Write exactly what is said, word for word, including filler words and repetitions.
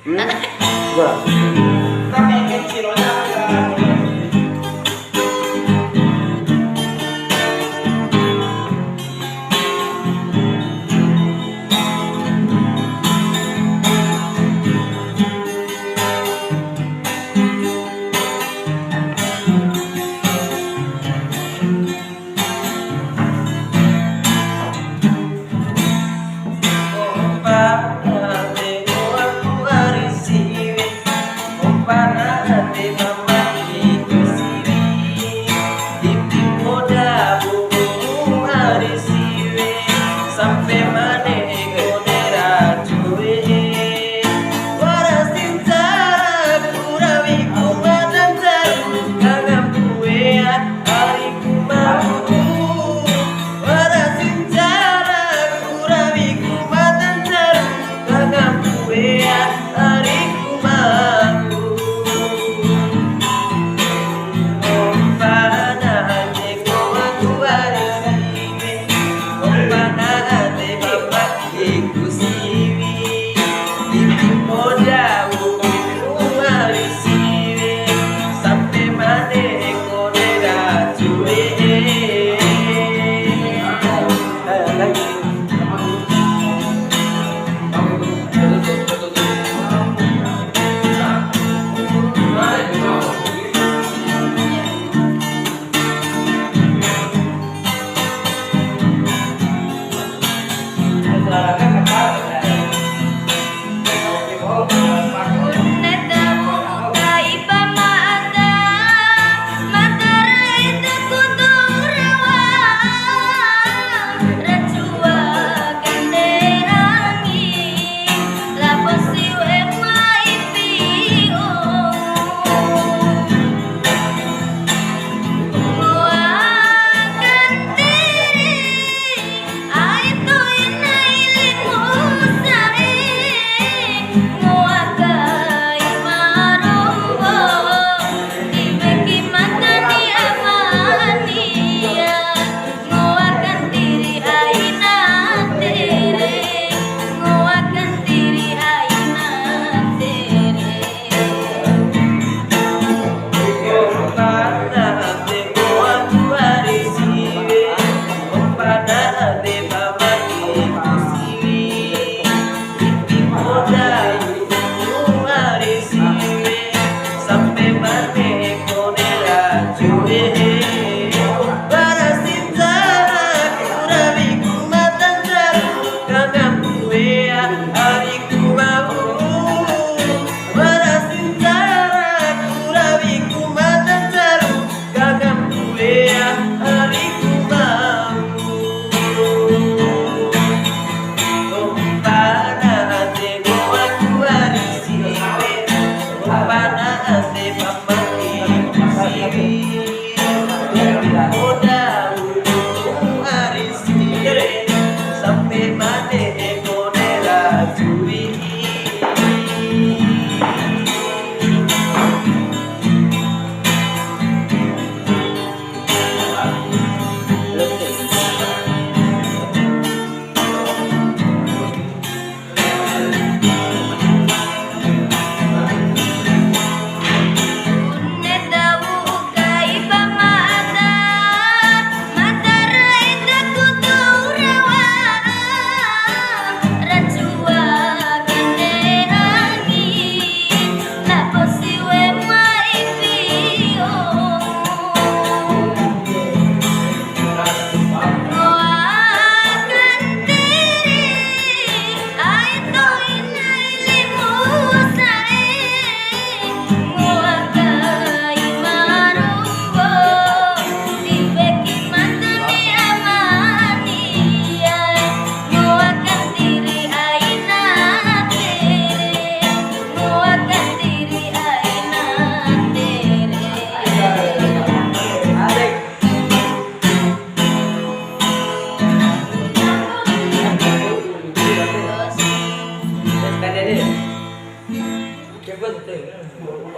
Hmm? Wah. Sampe mane kone ra cue. Wara sincara ku rawiku ma tancaru, kangampu wea ariku ma bu'u. Wara sincara ku rawiku ma tancaru, kangampu wea ariku ma bu'u. Ompana ade ko aku ari siwe, ompana ade bapa iku siwi, iti poda uku ari siwe, sampe mane kone ra cue.